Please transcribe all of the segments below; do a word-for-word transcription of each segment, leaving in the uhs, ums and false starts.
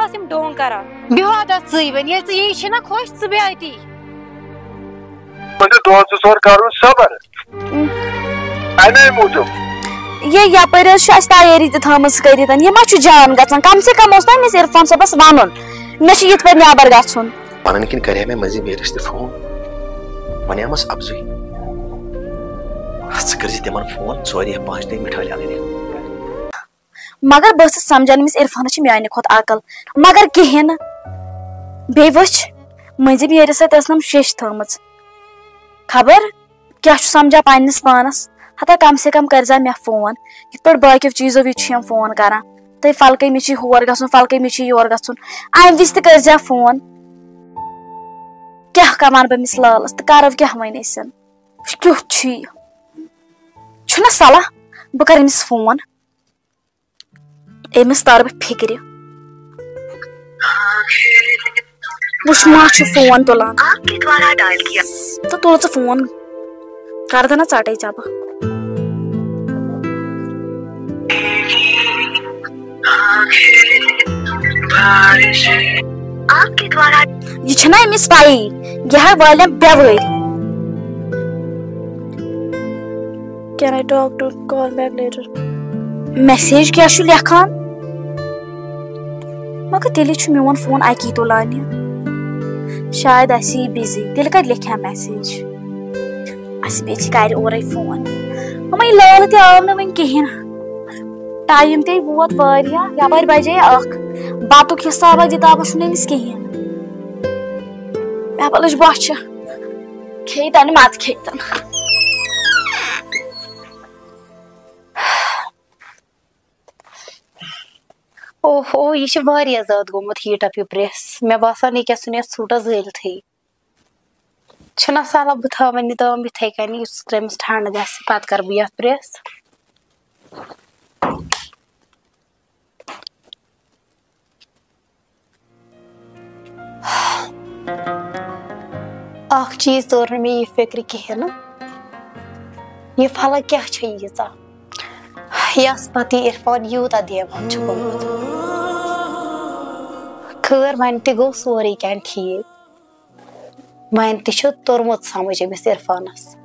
ٲس یِم ڈونگ کران۔ بیٚہو اَتھ ژٕے وۄنۍ، ییٚلہِ ژٕ یی چھِنا خۄش، ژٕ بیٚہہ أتی۔ تُہۍ دۄہ زٕ ژور کَرُن صبر۔ اَمے موٗجوٗب۔ یے یَپٲرۍ حظ چھِ اَسہِ تیٲری تہِ تھٲومٕژ کٔرِتھ، یہِ ما چھُ جان گژھان؟ کَم سے کَم اوس نا أمِس عرفان صٲبَس وَنُن، مےٚ چھُ یِتھ پٲٹھۍ نٮ۪بَر گژھُن۔ وَنان کِنہٕ کَرِ ہا مےٚ مٔنٛزی میٖرَس تہِ فون؟ وَنیٛامَس اَپزُے، ژٕ کٔرزِ تِمَن فون، ژورِ یا پانٛژِ دۄہہِ مِٹھٲے اَنٕنۍ۔ مگر بہٕ ٲسٕس سمجھان، أمِس عرفانس چھِ میانہِ کھۄتہٕ عقل، مگر کِہیٖنۍ نہٕ۔ بیٚیہِ وٕچھ، مٔنٛزِم یٲرِس سۭتۍ ٲس نَم شیٚش تھٲومٕژ۔ خبر کیٛاہ چھُ سمجھان پننِس پانس؟ ہتا کم سے کم کٔرزِ مےٚ فون، یِتھ پٲٹھۍ باقیو چیٖزو وِزِ چھِ یِم فون کران۔ تہٕ فلکٲمِس چھِ ہور گژھُن، فلکٲمِس چھِ یور گژھُن، امہِ وِزِ تہِ کٔرزِ فون۔ کیٛاہ کمہٕ بہٕ أمِس لالس تہٕ کرو کیٛاہ وۄنۍ أسۍ؟ کیُتھ چھُ یہِ؟ چھُنہ صلاح بہٕ کرٕ أمِس فون؟ أمِس تارٕ بہٕ فِکرِ۔ وٕچھ ما چھُ فون تُلان۔ آپ کے دوارا ڈائل کیا۔ تہٕ تُل ژٕ فون۔ کر دَنا ژَٹَے ژےٚ بہٕ۔ آپ کے دوارا۔ یہِ چھَنا أمِس پَیی، یہِ ہا والٮ۪م بٮ۪وٲرۍ۔ Can I talk to call back later? Message کیٛاہ چھُ لیکھان؟ مگر تیٚلہِ چھُ میون فون اَکی تُلان یہِ۔ شاید آسہِ یہِ busy، تیٚلہِ کَتہِ لیکھِ ہا message؟ اَسہِ بیٚیہِ چھِ کَرِ اورَے فون۔ مما، یہِ لال تہِ آو نہٕ وٕنہِ کِہیٖنۍ۔ Time تہِ ووت واریاہ، یَپٲرۍ بَجے اَکھ۔ بَتُک حِسابا وِتابا چھُنہٕ أمِس کِہیٖنۍ۔ مےٚ بَلٕچ بۄچھِ۔ کھیٚیہِ تَنہٕ مَتہٕ کھیٚیہِ تَنہٕ۔ اوہو، یہِ چھِ واریاہ زیادٕ گوٚمُت heat up یہِ press۔ مےٚ باسان، یہِ کیٛاہ ژھُن یَتھ سوٗٹَس زٲلۍتھٕے۔ چھُنہ سہلاب، بہٕ تھاوٕ وۄنۍ یہِ دام یِتھَے کٔنی، یُتھ تَمِس ٹھنٛڈ گژھِ، پَتہٕ کَرٕ بہٕ یَتھ press۔ اکھ چیٖز توٚر نہٕ مےٚ یہِ فِکرِ کِہیٖنۍ نہٕ، یہِ فلک کیٛاہ چھےٚ ییٖژاہ، یَس پَتہٕ یہِ عرفان یوٗتاہ دیوان چھُ گوٚمُت۔ خٲر، وۄنۍ تہِ گوٚو سورُے کینٛہہ ٹھیٖک۔ وۄنۍ تہِ چھُ توٚرمُت سمجھ أمِس عرفانس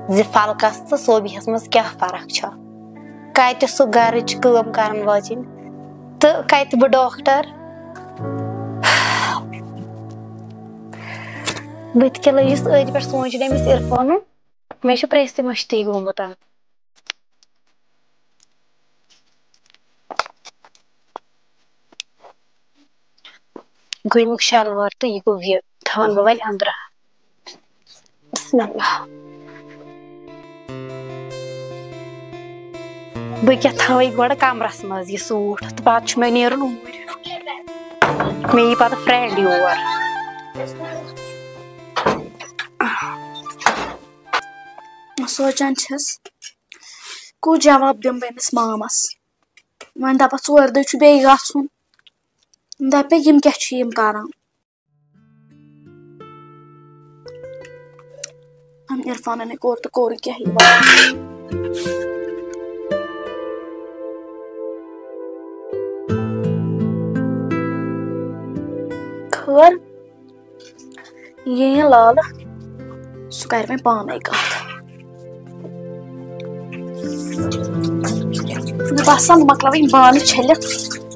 زِ فلکس تہٕ صوبیس منٛز کیٛاہ فرق چھےٚ، کتہِ سُہ گرٕچ کٲم کرن واجِنۍ تہٕ کتہِ بہٕ ڈاکٹر۔ بہٕ تہِ کیٛاہ لٔجِس أتھۍ پٮ۪ٹھ سونٛچنہِ أمِس عرفانُن، مےٚ چھُ پرٛیٚس تہِ مٔشتٕے گوٚمُت اتھ۔ گوٚو اَمیُک شلوار تہٕ یہِ گوٚو یہِ، تھاوَن بہٕ وۄنۍ أنٛدرٕ۔ بسم اللہ۔ بہٕ کیٛاہ تھاوَے گۄڈٕ کمرَس منٛز یہِ سوٗٹ تہٕ پَتہٕ چھُ مےٚ نیرُن اوٗرۍ۔ مےٚ یی پَتہٕ friend یور۔ سونٛچان چھَس، کُس جواب دِمہٕ بہٕ أمِس مامَس؟ وۄنۍ دَپَس، ژورِ دۄہہِ چھُ بیٚیہِ گژھُن۔ دَپہِ، یِم کیٛاہ چھِ یِم کَران؟ أمۍ عرفانَن ہے کوٚر تہٕ کوٚر کیٛاہ یہِ وَنان؟ خٲر، یہِ یِیہِ لالہٕ، سُہ کَرِ وۄنۍ پانَے کَتھ۔ مےٚ باسان، بہٕ مۄکلاوٕ یِم بانہٕ چھٔلِتھ،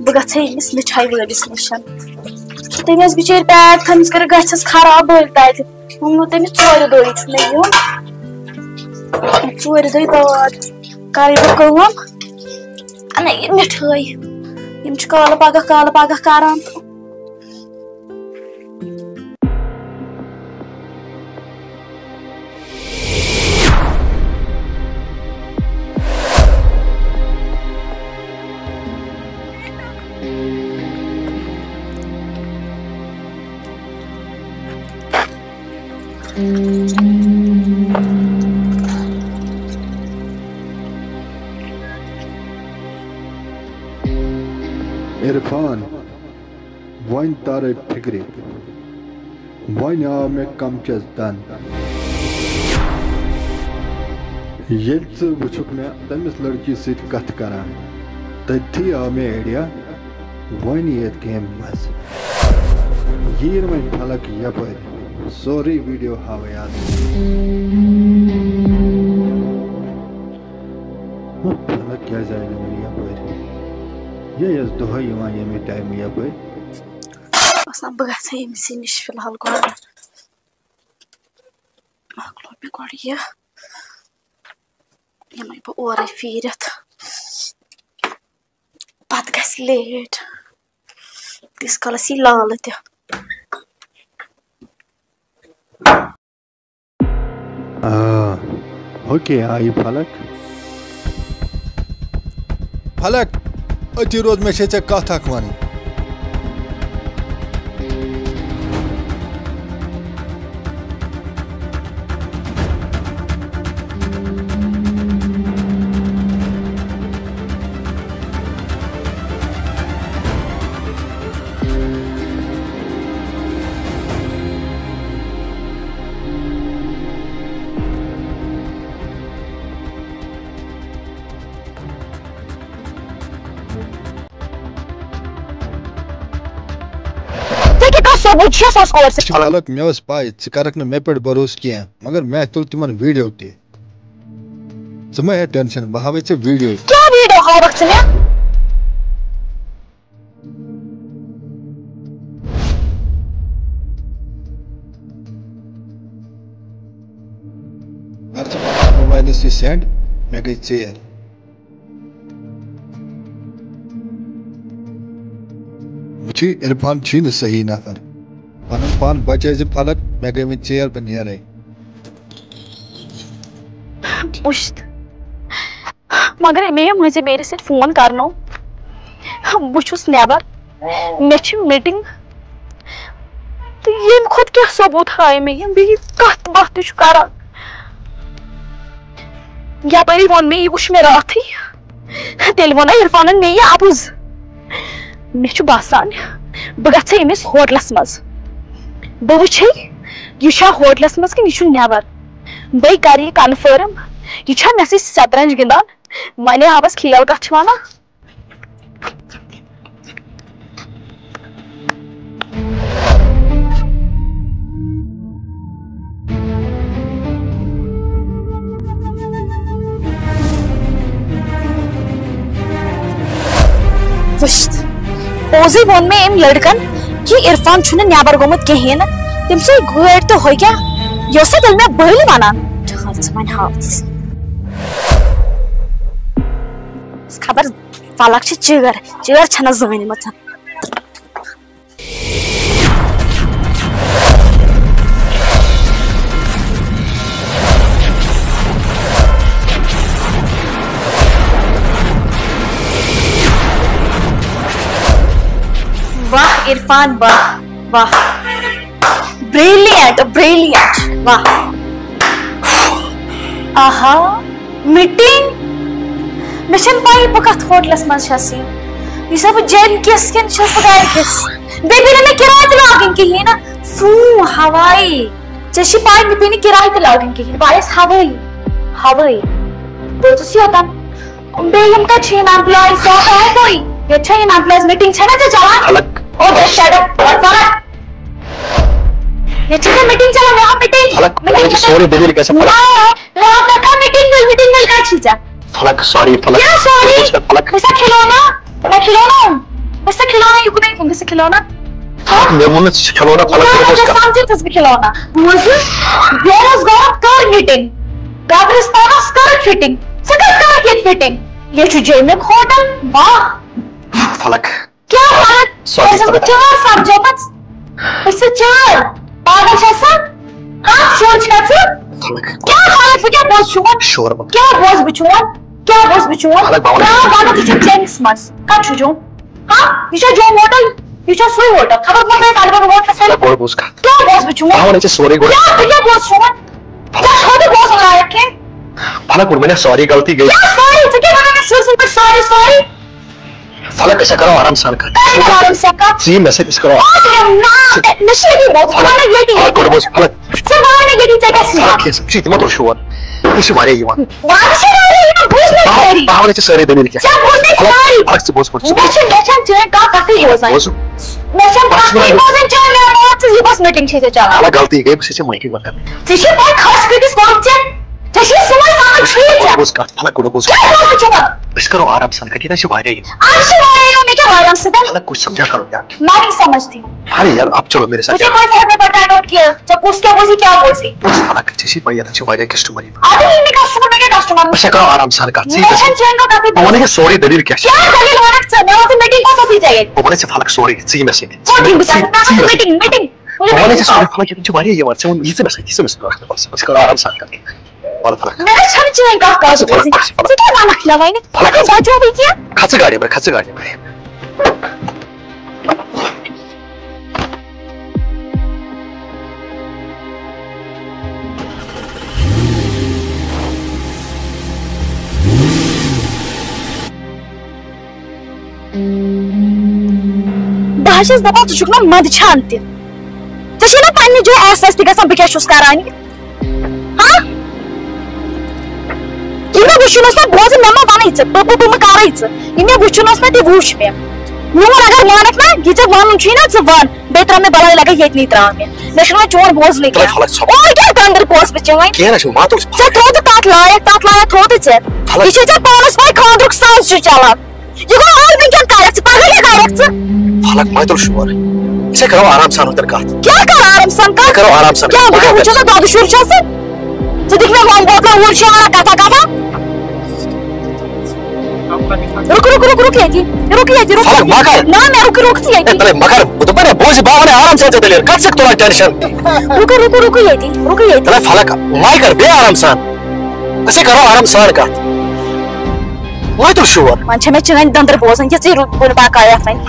بہٕ گژھٕ ہے أمِس مِٹھایہِ وٲلِس نِش۔ تٔمۍ ٲس بِچٲرۍ پیک تھٲمٕژ کٔرِتھ، گژھٮ۪س خراب بٔلۍ تَتہِ۔ ووٚنمو تٔمِس، ژورِ دۄہہِ چھُ مےٚ یُن، ژورِ دۄہہِ بعد کَرٕ بہٕ کٲم، اَنَے یہِ مِٹھٲے۔ یِم چھِ کالہٕ پَگاہ، کالہٕ پَگاہ کَران تہٕ عرفان، وۄنۍ ترے فکرِ۔ وۄنۍ آو مےٚ کمچس دن۔ ییٚلہِ ژٕ وٕچھُکھ مےٚ تٔمِس لڑکی سۭتۍ کتھ کران، تٔتھی آو مےٚ idea، وۄنۍ یِیَتھ گیمہِ مَزٕ۔ ییٖر وۄنۍ فلک یَپٲرۍ، سورُے ویٖڈیو ہاوَے اَتھ۔ وۄنۍ فلک کیٛازِ آیہِ نہٕ وۄنۍ یَپٲرۍ؟ یہِ ٲس دۄہَے یِوان ییٚمہِ ٹایمہٕ یَپٲرۍ۔ آسان بہٕ گژھٕ ہا ییٚمِسٕے نِش فی الحال گۄڈٕ۔ مۄکلو مےٚ گۄڈٕ یہِ۔ یِمَے بہٕ اورَے پھیٖرِتھ۔ پَتہٕ گژھِ لیٹ۔ تیٖتِس کالَس یی لالہٕ تہِ۔ آ، اوکے، آیہِ فلک۔ فلک، أتی روز، مےٚ چھے ژےٚ کتھ اکھ ونٕنۍ۔ ژےٚ کیٛاہ کانٛہہ ثوبوٗت چھےٚ سۄ ٲس کورِ سۭتۍ؟ فلک، مےٚ ٲس پَے ژٕ کَرَکھ نہٕ مےٚ پٮ۪ٹھ بھروسہٕ کینٛہہ، مگر مےٚ تُل تِمَن ویٖڈیو تہِ۔ ژٕ مہ ہےٚ ٹٮ۪نشَن، بہٕ ہاوَے ژےٚ ویٖڈیو۔ کیٛاہ ویٖڈیو ہاوَکھ ژٕ مےٚ؟ کر ژٕ پننِس موبایلس یہِ سینڈ، مےٚ گٔے ژیر۔ وٕچھِو، عرفان چھُے نہٕ صحیح نفر۔ پنُن پان بچٲے زِ فلک، مےٚ گٔے وٕنہِ ژیر، بہٕ نیرے۔ وٕچھ، مگر أمۍ یہِ مٔنٛزۍ مےٚ سۭتۍ فون کرنو، بہٕ چھُس نٮ۪بر، مےٚ چھِ میٖٹِنٛگ، تہٕ ییٚمہِ کھۄتہٕ کیٛاہ ثوبوٗت ہاوِ مےٚ یِم بیٚیہِ کتھ باتھ تہِ چھُ کران؟ یپٲری ووٚن مےٚ، یہِ وٕچھ مےٚ راتھٕے، تیٚلہِ ووٚن عرفانن مےٚ یہِ اپُز۔ مےٚ چھُ باسان، بہٕ گژھٕ أمِس ہوٹلس منٛز، بہٕ وٕچھے، یہِ چھا ہوٹلس منٛز کِنہٕ یہِ چھُ نٮ۪بر۔ بہٕ کرٕ یہِ کنفٲرم، یہِ چھا مےٚ سۭتۍ شطرنج گِنٛدان؟ وۄنۍ آبس کھیل کتھ چھِ ونان۔ وٕچھِتھ، پوٚزٕے ووٚن مےٚ أمۍ لٔڑکن کہِ عرفان چھُنہٕ نٮ۪بر گوٚمُت کِہیٖنۍ نہٕ۔ تٔمۍ سٕے گٲڑۍ تہٕ ہوٚکھیا، یہِ اوسا تیٚلہِ مےٚ بٔلۍ ونان؟ ٹھہر ژٕ، وۄنۍ ہاو ژٕ۔ خبر فلک چھِ چٲر، چٲر چھَنہٕ زٲنمٕژ۔ واہ عرفان، واہ، واہ۔ Brilliant، brilliant، واہ۔ آہا، میٖٹِنٛگ؟ مےٚ چھَنہٕ پَیی بہٕ کَتھ ہوٹلَس منٛز چھَس یہِ۔ یہِ چھَسا بہٕ جیٚمہِ کِس کِنہٕ چھَس بہٕ گَرِ کِس؟ بیٚیہِ پیٚیہِ نہٕ مےٚ کِراے تہِ لاگٕنۍ کِہیٖنۍ نہٕ۔ فوٗ، ہوٲیی۔ ژےٚ چھِ پَے مےٚ پیٚیہِ نہٕ کِراے تہِ لاگٕنۍ کِہیٖنۍ۔ بہٕ آیَس ہوٲیی، ہوٲیی۔ بہٕ ٲسٕس یوٚتَن۔ بیٚیہِ یِم کَتہِ چھِ یِم ایمپلایِز؟ ییٚتہِ چھا یِم ایمپلایِز میٖٹِنٛگ چھَنہ ژےٚ چَلان؟ فلک۔ او، just shut up، فلک۔ ییٚتہِ چھِ ژےٚ میٖٹِنٛگ چَلان، مےٚ آو میٖٹِنٛگ۔ فلک، میٖٹِنٛگ مےٚ چھِ سورُے دٔلیٖل گژھان، فلک۔ نہ، مےٚ آو مےٚ کَر میٖٹِنٛگ، میٖٹِنٛگ وٲلۍ کَتہِ چھِ ژےٚ؟ فلک، sorry، فلک۔ کیٛاہ sorry؟ فلک۔ بہٕ چھَسا کھلونا؟ بہٕ کھلونا ہوں۔ بہٕ چھَسا کھلونا، یہِ کُنے کُن، بہٕ چھَسا کھلونا؟ فلک، مےٚ ووٚن نہٕ ژٕ چھِ کھلونا، فلک، نہ، ژٕ کیٛاہ ژےٚ کھلونا؟ سَمجھِتھ چھَس بہٕ کھلونا۔ بوزٕ، بیٚہوس گۄڈٕ کَر میٖٹِنٛگ۔ قبرِستانَس کَر فِٹِنٛگ؟ ژٕ کَتھ کَرَکھ ییٚتہِ فِٹِنٛگ؟ ییٚتہِ چھُ جیٚمِک ہوٹل، واہ۔ فلک۔ کیٛاہ وَنان؟ Sorry، ژےٚ چھَس بہٕ فلک۔ چٲر سَمجھٲومٕژ؟ أسۍ چھِ چٲر۔ پاگل چھَکھ ژٕ؟ ہاں، شُر چھَکھ ژٕ؟ فلک۔ کیٛاہ فلک؟ بہٕ کیٛاہ بوزٕ چون؟ شور مت۔ کیٛاہ بوزٕ بہٕ چون؟ کیٛاہ بوزٕ بہٕ چون؟ فلک، بہٕ وَنہٕ کیٛاہ وَنہٕ ژٕ چھَکھ چٲنِس منٛز؟ کَتھ چھُ چون؟ ہاں؟ یہِ چھا جوٚم ہوٹل؟ یہِ چھا سُے ہوٹل؟ خبر کوٚت آیہِ طالبان ہوٹلَس منٛز؟ فلک، گۄڈٕ بوز کَتھ۔ کیٛاہ بوزٕ بہٕ چون؟ بہٕ وَنَے ژےٚ سورُے گۄڈٕ۔ کیٛاہ بہٕ کیٛاہ بوزٕ چون؟ ژےٚ چھَکھ نہٕ بوزُن لایق کینٛہہ۔ فلک، ووٚن مےٚ نا، sorry، غلطی گٔے۔ کیٛاہ sorry؟ ژٕ کیٛاہ وَنان مےٚ شُرۍ سٕنٛدۍ پٲٹھۍ sorry، sorry؟ فلک، أسۍ ہا کرو آرام سان کَتھ۔ کَتہِ کرو آرام سان کَتھ؟ ژٕ یہِ مےٚ سۭتۍ، أسۍ کرو آرام۔ او، تیٚلہِ نا، مےٚ چھُ ییٚتی بوزُن، فلک، وَنان ییٚتی۔ فلک، گۄڈٕ بوز، فلک۔ ژٕ وَن مےٚ ییٚتی، ژےٚ کیٛاہ چھُے فلک، وَنُن؟ کھے سا، وٕچھ، تِمو تُل شور۔ أسۍ چھِ واریاہ یِوان۔ وَنہٕ چھِ واریاہ یِوان، بوٗز مےٚ بہٕ سٲری۔ بہٕ وَنَے ژےٚ سٲرٕے دٔلیٖل کیٛاہ چھِ۔ ژےٚ بوٗز مےٚ فلک، سٲری۔ فلک، ژٕ بوز گۄڈٕ، ژٕ مےٚ بوز۔ چھِ، مےٚ چھَنہٕ چٲنۍ کانٛہہ کَتھٕے بوزان۔ بوزُن۔ مےٚ چھَنہٕ بہٕ چھُس کَتھٕے وَنان۔ بوزان، چٲنۍ مےٚ مان ژٕ، یہِ کۄس meeting چھے ژےٚ چَلان؟ فلک، غلطی گٔے، بہٕ چھُس ژےٚ معٲفی منٛگان۔ ژےٚ چھِ پَے خاص کۭتِس کوٚرُتھ ژےٚ؟ ژےٚ چھِ سُہ وۄنۍ سَمٕجھ ٹھیٖک ژےٚ؟ بوز کَتھ، فلک، گۄڈٕ بوز۔ کیٛاہ بوزُن چھُکھ؟ أسۍ کَرو آرام سان کَتھ، ییٚتٮ۪ن چھِ واریاہ یِم۔ اَز چھِ واریاہ یِم، مےٚ کیٛاہ آرام سۭتۍ؟ فلک، کُس سَمجھا کَرو یار۔ مےٚ نہیں سمجھ تھی۔ اَرے یار، اب چلو میرے ساتھ۔ تُہۍ کیٛاہ پٲٹھۍ ہٮ۪کہٕ نہٕ پَتہٕ note کینٛہہ؟ ژےٚ کُس کیٛاہ بوزی، کیٛاہ بوزی؟ بوز فلک، ژےٚ چھے پَیی ییٚتٮ۪ن چھِ واریاہ customer یِوان۔ اَدٕ یہِ نہٕ customer، مےٚ کیٛاہ customer؟ أسۍ ہا کَرو آرام سان کَتھ۔ ژٕ یہِ مےٚ چھَنہٕ چٲنۍ کَتھ کَتھٕے بہٕ وَنَے ژےٚ سورُے دٔلیٖل کیٛاہ چھِ۔ کیٛاہ دٔلیٖل وَنَکھ ژٕ؟ مےٚ ووٚن ژٕ meeting کۄس ٲسٕے ژےٚ ییٚتہِ؟ بہٕ وَنَے ژےٚ فلک سورُے، ژٕ یہِ مےٚ سۭتۍ۔ کوٚت یِم بہٕ ژٕ یہِ ژےٚ؟ مےٚ سۭتۍ۔ Meeting، meeting۔ بہٕ وَنَے ژےٚ سورُے فلک، ییٚتٮ۪ن چھِ واریاہ یِوان، ژٕ وَن، یہِ ژٕ مےٚ سۭتۍ، یہِ ژٕ مےٚ سۭتۍ، أسۍ کَرو آرام سان کَتھ۔ وَلہٕ فلک۔ مےٚ چھَنہٕ چٲنۍ کَتھ کَتھ بوزٕنۍ۔ فلک، فلک۔ ژٕ کیٛاہ وَنَکھ مےٚ وۄنۍ؟ فلک۔ ژٕ بچاوٕے کینٛہہ؟ کھژ ژٕ گاڑِ پٮ۪ٹھ، کھژ ژٕ گاڑِ پٮ۪ٹھ۔ بہٕ حظ چھَس دَپان، ژٕ چھُکھ نہ منٛدچھان تہِ۔ ژےٚ چھُے نہ پننہِ جایہِ احساس تہِ گژھان، بہٕ کیٛاہ چھُس کران یہِ؟ ہا؟ یہِ مےٚ وٕچھُن اوس نہ بوزُن، مےٚ ما وَنَے ژٕ، بہٕ، بہٕ، بہٕ مہٕ کَرَے ژٕ۔ یہِ مےٚ وٕچھُن اوس نہ، تہِ وٕچھ مےٚ۔ میون اگر مانَکھ نہ، یہِ ژےٚ وَنُن چھُے نہ، ژٕ وَن۔ بیٚیہِ ترٛاو مےٚ بَلاے لَگے ییٚتنٕے ترٛاو مےٚ۔ مےٚ چھُنہٕ وۄنۍ چون بوزنُے تَلے کینٛہہ۔ فلک ژھۄپ۔ اور کیٛاہ کَندٕر پوس بہٕ چٲنۍ؟ کینٛہہ نہ چھُنہٕ، واتو أسۍ پانہٕ۔ ژےٚ تھوٚوتھٕ تَتھ لایق، تَتھ لایق تھوٚوتھٕ ژےٚ۔ فلک۔ یہِ چھُے ژےٚ پانَس پَے خانٛدرُک ساز چھُ چَلان۔ یہِ گوٚو آز وٕنکیٚن کَرٮ۪کھ ژٕ، پَگاہ کیٛاہ کَرٮ۪کھ ژٕ؟ فلک، مَتُل شور۔ أسۍ ہے کَرو آرام سان وٕنکیٚن کَتھ۔ کیٛاہ کَرو آرام سان کَتھ؟ أسۍ کَرو آرام سان کیٛاہ کَتھ۔ بہٕ کیٛاہ وٕچھو ژٕ دۄدٕ شُر چھا ژٕ؟ ژٕ دِکھ مےٚ لۄنٛگ بوتلہ اوٗرۍ چھِ وَنان کَتھا کَتھا۔ رُکہٕ، رُکہٕ، رُکہٕ، رُکہٕ ییٚتی، رُکہٕ ییٚتی، رُکہٕ۔ فلک، مگر۔ نہ، مےٚ رُکہٕ، رُکہٕ ژٕ ییٚتی۔ ہے، تَلے مگر، بہٕ دَپان ہے، بوز یہِ، بہٕ وَنَے آرام سان ژےٚ دٔلیٖل، کَتھ چھَکھ تُلان tension؟ رُکہٕ، رُکہٕ، رُکہٕ ییٚتی، رُکہٕ ییٚتی۔ تَلے فلک، وۄنۍ کَر بیٚیہِ آرام سان۔ أسۍ ہے کَرو آرام سان کَتھ۔ وۄنۍ تُل شور۔ وۄنۍ چھےٚ مےٚ چٲنۍ دٔنٛدٕر بوزان، یِژٕے رُ-، بُلباقایت وۄنۍ۔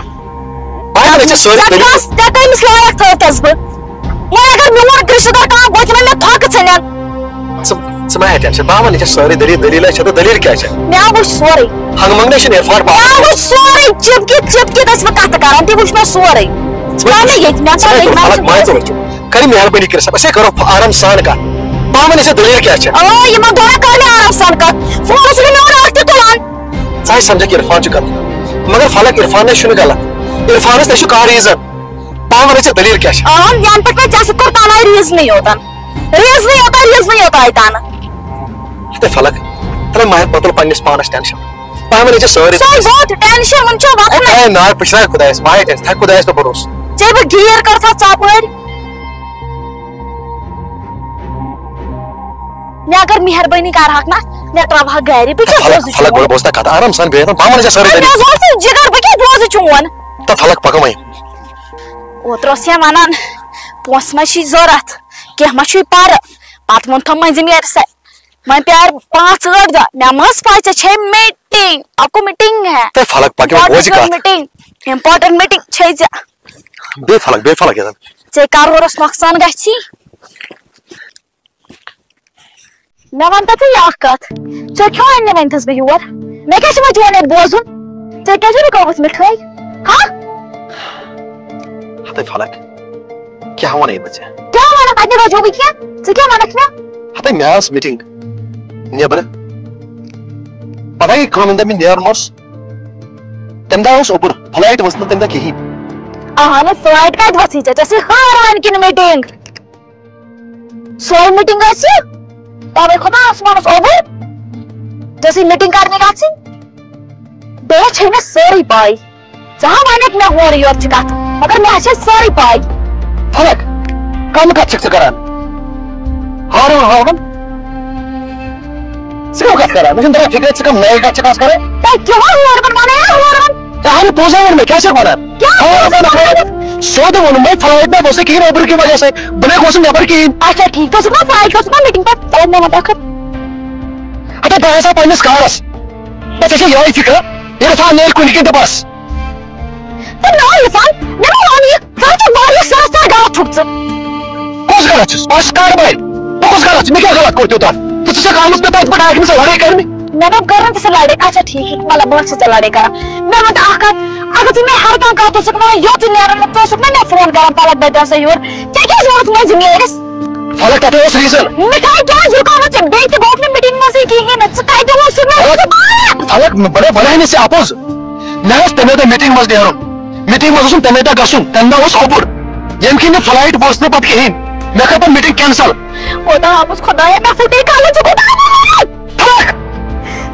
بہٕ ہٮ۪کہٕ نہٕ ژےٚ سٲرٕے ژےٚ دٔلیٖل۔ کَس، ژےٚ کٔمِس لایق تھٲوتھَس بہٕ؟ وۄنۍ اگر میون رِشتہٕ دار کانٛہہ گوٚو تِمَن مےٚ تھۄکہٕ ژھٕنن۔ ژٕ، ژٕ مہ ہےٚ tension، بہٕ ہا وَنہٕ ژےٚ سٲرٕے دٔلیٖل، دٔلیٖلہ چھےٚ تہٕ دٔلیٖل کیٛاہ چھےٚ؟ مےٚ ہا وٕچھ سورُے۔ ہنٛگہٕ منٛگہٕ نَے چھِنہٕ عرفان پاپہٕ۔ مےٚ ہا وٕچھ سورُے، چِپکِتھ چِپکِتھ ٲسۍ بہٕ کَتھٕ کَران، تہِ وٕچھ مےٚ سورُے۔ ژٕ وٕچھ، ژٕ وٕچھ، مےٚ ییٚتہِ، مےٚ ژٕ وٕچھ، مےٚ فلک، مےٚ مایتُل۔ کَرِ مہربٲنی کٔرِتھ، أسۍ ہے کَرو آرام سان کَتھ۔ بہٕ ہا وَنہٕ ژےٚ دٔلیٖل کیٛاہ چھےٚ۔ آ، یِمَن دۄن ہا کَر مےٚ آرام سان کَتھ۔ فون اوسُے نہٕ مےٚ اورٕ اَکھ تہِ تُلان۔ ژٕ ہَے سَمجھَکھ عرفان چھُ غلط۔ مگر فلک، عرفانَس چھُنہٕ غلط۔ عرفانَس نہ چھُ کانٛہہ reason۔ بہٕ ہا وَنَے ژےٚ دٔلیٖل کیٛاہ چھےٚ۔ آ، یَنہٕ پٮ۪ٹھ مےٚ ژےٚ سۭتۍ کوٚر تَنہٕ آے reasonٕے یوتَن۔ reasonٕے یوتاں، reasonٕے یوتاں آے تَنہٕ۔ ہَتے فلک، تَلے مہ ہےٚ پَتُل پنٛنِس پانَس tension۔ بہٕ ہا وَنَے ژےٚ سٲرٕے۔ سُہ گوٚو tension، وۄنۍ چھُ وَتھُن۔ اے، اے، نار پٔشراے خۄدایَس، مہ ہےٚ tension، تھاو خۄدایَس پٮ۪ٹھ بھروسہٕ۔ ژےٚ بہٕ گیر کَرٕ تھاو ژاپٲرۍ۔ مےٚ اگر مہربٲنی کرہکھ نا، مےٚ ترٛاوہکھ گرِ، بہٕ کیٛاہ فلک، بوزٕ فلک، چون؟ گۄڈٕ بوز تہٕ کتھ آرام سان، بیٚیہِ یتھ بامن چھا سٲرٕے ہے، مےٚ دٔلیٖل۔ حظ اوس یہِ جگر، بہٕ کیٛاہ بوزٕ چون؟ تہٕ فلک، پکو وۄنۍ۔ اوترٕ اوس یا ونان، پونٛسہٕ ما چھی ضروٗرت، کینٛہہ ما چھُے پرٕ، پتہٕ ووٚن تھوٚو مٔنٛزِم یارِ سا، وۄنۍ پیار پانٛژھ ٲٹھ دۄہ، مےٚ ما ٲس پاے ژےٚ چھے meeting، آپ کو meeting ہے۔ تہٕ فلک، پکو وۄنۍ، بوز یہِ important کتھ۔ Meeting، important meeting چھے ژےٚ۔ بیٚیہِ فلک، بیٚیہِ فلک یتھ۔ ژےٚ کرورس نۄقصان گژھی۔ مےٚ وَن تہٕ ژٕ یہِ اَکھ کَتھ، ژےٚ کیٛاہ اَننہِ وۄنۍ تھَس بہٕ یور؟ مےٚ کیٛاہ چھِ وۄنۍ چون ییٚتہِ بوزُن؟ ژےٚ کیٛازِ رُکٲوٕتھ مِٹھٲے؟ ہا؟ ہَتَے فلک، کیٛاہ وَنَے بہٕ ژےٚ؟ کیٛاہ وَنَکھ؟ اَتہِ نہٕ بَجو بہٕ کینٛہہ، ژٕ کیٛاہ وَنَکھ مےٚ؟ ہَتَے مےٚ ٲس meeting نیٚبرٕ، پَتہٕ گٔے کٲم، ییٚمہِ دۄہ مےٚ نیرُن اوس، تَمہِ دۄہ اوس اوٚبُر، flight ؤژھ نہٕ تَمہِ دۄہ کِہیٖنۍ۔ اَہَنُو، flight کَتہِ ؤژھٕے ژےٚ؟ ژےٚ ٲسٕے ہاران کِنہٕ meeting؟ سۄے meeting ٲس یہِ، تَوَے کھوٚت نا آسمانَس اوٚبُر۔ ژےٚ ٲسٕے meeting کَرنہِ گژھٕنۍ۔ بیٚیہِ چھے مےٚ سٲرٕے پَے۔ ژٕ ہا وَنَکھ مےٚ ہورٕ یورٕ چھِ کَتھٕ، مگر مےٚ ہا چھے سٲرٕے پَے۔ فلک، کَم کَتھ چھَکھ ژٕ کَران؟ ہارُن ہارُن۔ ژٕ کَم کَتھ کَران؟ مےٚ چھُنہٕ تَران فِکرِ، ژٕ کَم نَیہِ کَتھ چھَکھ آز کَران؟ تۄہہِ کیٛاہ ہورٕ وَن وَنان، ہورٕ وَن؟ ژےٚ ہا نہٕ پوٚزے ووٚن مےٚ، کیٛاہ چھَکھ وَنان؟ کیٛاہ ہاں، پوٚز؟ وَن، وَن۔ سیوٚد ووٚنُم مےٚ، flight نہ گوٚژھ نہٕ کِہیٖنۍ اوٚبرٕ کہِ وجہ سۭتۍ۔ بہٕ نَے گوٚژھ نہٕ نٮ۪بر کِہیٖنۍ۔ اچھا، ٹھیٖک۔ ژٕ اوسُکھ نا flight، ژٕ اوسُکھ نا meeting پٮ۪ٹھ؟ تَوَے مےٚ وَن ٲخٕر۔ اَدٕ بہٕ آسہٕ ہا پنٛنِس کارَس۔ ہے، ژےٚ چھےٚ یِہوٚے فِکرا؟ ییٚلہِ عرفان نیرِ کُنہِ کِنۍ تہٕ بَس۔ تہٕ نہ عرفان، مےٚ ما وَن یہِ؟ ژٕ ہا چھُکھ واریاہ سرٛس تہٕ غلط چھُکھ ژٕ۔ کُس غلط چھُس؟ بہٕ ہا چھُس کارٕبارِ۔ بہٕ کُس غلط چھُس؟ مےٚ کیٛاہ غلط کوٚر تیوٗتاہ؟ ژٕ، ژٕ چھَکھ آمٕژ مےٚ تَتہِ پٮ۪ٹھ آخرس لڑٲے کرنہِ؟ مےٚ دوٚپ، کٔرٕن ژٕ سۭتۍ لڑٲے۔ اچھا، ٹھیٖک، مطلب، بہٕ ٲسٕس ژےٚ لڑٲے کران۔ مےٚ وَن تہٕ اکھ کَتھ، اگر ژٕ مےٚ ہر کانٛہہ کَتھ اوسُکھ وَنان، یوٚت ژٕ نیران، ژٕ اوسُکھ نا مےٚ فون کران، پَلک، بہٕ تہِ آسہٕ یور۔ ژےٚ کیٛازِ ووٚنُتھ مٔنٛزِم یٲرِس؟ فلک، تَتہِ اوس reason۔ مےٚ کَتہِ اوس رُکاوُن ژےٚ؟ بیٚیہِ تہِ گوٚو نہٕ meeting منٛزٕے کِہیٖنۍ نہٕ۔ ژٕ کَتہِ اوسُکھ مےٚ فلک، رُکاوان؟ فلک، بہٕ نے وَنے نہٕ ژےٚ اَپُز۔ مےٚ اوس تَمے دۄہ meeting منٛز نیرُن۔ Meeting منٛز اوسُم تَمے دۄہ گژھُن۔ تَمہِ دۄہ اوس اوٚبُر۔ ییٚمہِ کِنۍ نہٕ flight وٲژ نہٕ پَتہٕ کِہیٖنۍ۔ مےٚ کٔر پَتہٕ meeting cancel۔ خۄدایا، مےٚ پھُٹے کَلہٕ، ژٕ کوٗتاہ فلک!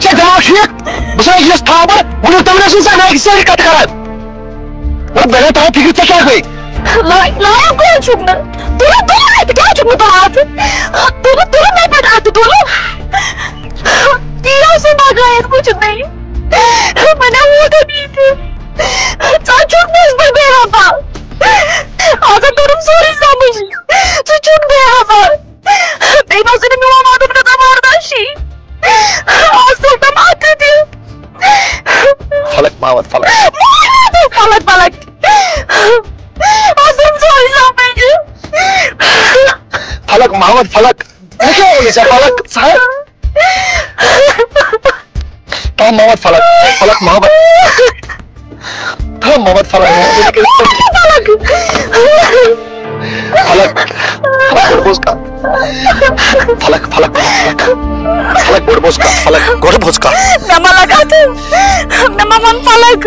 ژےٚ دٮ۪ماغ ٹھیٖک؟ بہٕ چھُس یُس تھاوان، وٕنیُک تام ٲسٕس ژےٚ مےٚ سٲری کَتھٕ کَران۔ مطلب، مےٚ گٔے تَوَے فِکرِ، ژےٚ کیٛاہ گٔے؟ لا-، لایق کیٛازِ چھُکھ نہٕ؟ تُلِو، تُلِو اَتہِ، کیٛازِ چھُکھ نہٕ تُلان اَتھٕ؟ تُلِو، تُلِو مےٚ پٮ۪ٹھ اَتھٕ، تُلِو۔ یی اوسُے بغٲیَت وٕچھُن مےٚ۔ وۄنۍ آو ووٹ أمۍ یہِ تہِ۔ ژٕ چھُکھ نہٕ بے وفا۔ آز آو توٚرُم سورُے سَمٕجھ۔ ژٕ چھُکھ بے وفا۔ تٔمۍ اوس نہٕ میون وَنُن مےٚ زَبردَستی۔ آز تُل تٔمۍ اَتھٕ تہِ۔ فلک، ما وَن فلک۔ فلک، فلک۔ آز تُل سورُے سَمٕجھ۔ فلک، ما وَن فلک۔ مےٚ کیٛاہ ووٚنُے ژےٚ، فلک؟ ژٕ ہا؟ تھاو ما وَن فلک، فلک ما وَن۔ تھاو ما وَن فلک۔ فلک۔ فلک، گۄڈٕ بوز کتھ۔ فلک، فلک، فلک۔ فلک، گۄڈٕ بوز کتھ، فلک، گۄڈٕ بوز کتھ۔ مےٚ ما لگا تہٕ؟ مےٚ ما وَن فلک؟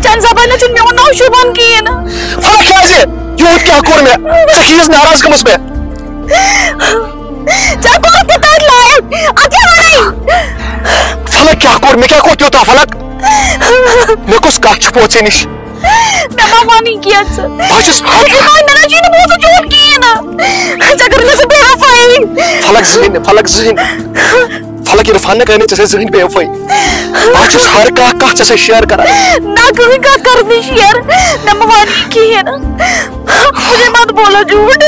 چانہِ زبانہِ چھُنہٕ میون ناو شوٗبان کِہیٖنۍ۔ فلک کیٛازِ؟ یوٗت کیٛاہ کوٚر مےٚ؟ ژےٚ چھِ ییٖژ ناراض گٔمٕژ مےٚ۔ ژےٚ کوٚرُتھ نہٕ تَتہِ لایق۔ اَدٕ کیٛاہ وَنَے؟ فلک کیٛاہ کوٚر؟ مےٚ کیٛاہ کوٚر تیوٗتاہ فلک؟ مےٚ کُس کَتھ چھِ پوٚت ژےٚ نِش؟ مےٚ ما وَنٕے کینٛہہ ژٕ۔ بہٕ چھُس فلک۔ عرفان، مےٚ نہ چھُے نہٕ بوٗزمُت چون کِہیٖنۍ نہٕ۔ ژےٚ کٔرٕتھ مےٚ سۭتۍ بے وفٲیی۔ فلک زٕہٕنۍ نہٕ، فلک زٕہٕنۍ نہٕ۔ فلک عرفان نہٕ کَرِ نہٕ ژےٚ سۭتۍ زٕہٕنۍ بے وفٲیی۔ بہٕ چھُس ہر کانٛہہ کَتھ ژےٚ سۭتۍ share کران۔ نہ، کٕہٕنۍ کَتھ کٔرٕتھ نہٕ share۔ مےٚ ما وَنٕے کِہیٖنۍ نہٕ۔ مجھے مت بولو جھوٹ۔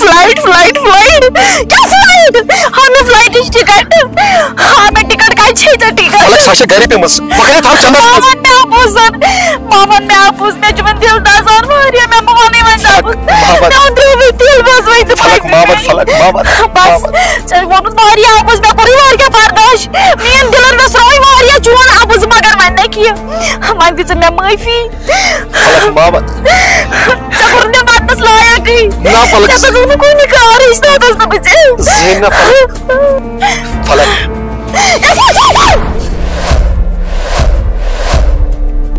Flight، flight، flight۔ کیٛاہ flight؟ ہاو مےٚ flight ہٕچ ticket۔ ہاو مےٚ ticket، کَتہِ چھے ژےٚ ticket؟ فلک، سۄ چھےٚ گرِ پیمٕژ۔ بہٕ کَرے تھاو چندس مامن مےٚ اَپُزن۔ مامن مےٚ اَپُز، مےٚ چھُ وۄنۍ دِل دَزان واریاہ، مےٚ مہٕ وَنٕے وۄنۍ فلک، اَپُز۔ مامن۔ مےٚ أنٛدرو وۄنۍ دِل، بس وۄنۍ تہِ فلک، فلک مامن، مےٚ۔ فلک، مامن، بس، مامن۔ ژےٚ ووٚنُتھ واریاہ اَپُز، مےٚ کوٚرُے واریاہ برداش۔ میٛٲنۍ دِلن مےٚ سرٛوے واریاہ چون اَپُز، مگر وۄنۍ نہٕ کینٛہہ۔ وۄنۍ دِ ژٕ مےٚ معٲفی۔ فلک، مامن۔ ژےٚ کوٚرُتھ مےٚ ودنس لایقٕے۔ نہ، فلک۔ ژےٚ پزوٕ نہٕ کُنہِ کارٕچ، تتھ ٲسٕس نہٕ بہٕ ژےٚ۔ زٕہٕنۍ نہ، فلک۔ فلک۔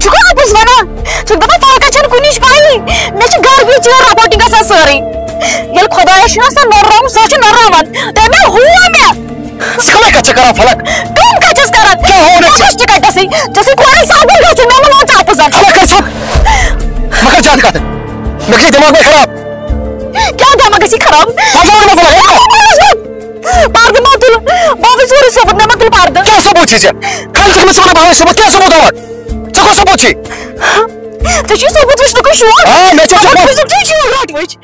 چھُکھ نا اَپُز وَنان؟ چھُکھ دَپان فلکَس چھَنہٕ کُنِچ پَیی۔ مےٚ چھِ گَرٕ بِہِتھ چٲنۍ رپورٹِنٛگ آسان سٲرٕے۔ ییٚلہِ خۄدایَس چھُنہٕ آسان نٔر راوُن، سۄ چھِ نٔر راوان۔ تٔمۍ ہا ہوو مےٚ۔ ژٕ کَمہِ کَتھِ چھَکھ کَران فلک؟ کٲم کَتہِ چھَس کَران؟ کیٛاہ ہوو مےٚ ژےٚ؟ مےٚ چھِ ٹِکٹ ژےٚ سۭتۍ۔ ژےٚ سۭتۍ کورِ سَمکھُن گژھُن، مےٚ ووٚن وۄنۍ ژٕ اَپُزَن۔ فلک کَر ژھوٚپ۔ مےٚ کَر زیادٕ کَتھٕ۔ مےٚ گٔے دٮ۪ماغ مےٚ خراب۔ کیٛاہ دٮ۪ماغ گژھی خراب؟ پَتہٕ وَنہٕ بہٕ فلک، ہے۔ پردٕ ما تُل؟ بہٕ ہاوٕ سورُے ثوبوٗت، مےٚ ما تُل پردٕ؟ کیٛاہ ثوبوٗت چھُے ژےٚ؟ خالی چھُکھ مےٚ ژٕ وَنان بہٕ ہاوٕ ثوبوٗت، کیٛاہ ثوبوٗت ہاوَکھ؟ ژےٚ کُس ثوبوٗت چھُے؟ ژےٚ چھُے ثوبوٗت وٕچھنُکُے شوق؟ آ، مےٚ چھُ ثوبوٗت۔ ثوبوٗت وٕچھنُکُے شوق، رَٹ وٕچھ۔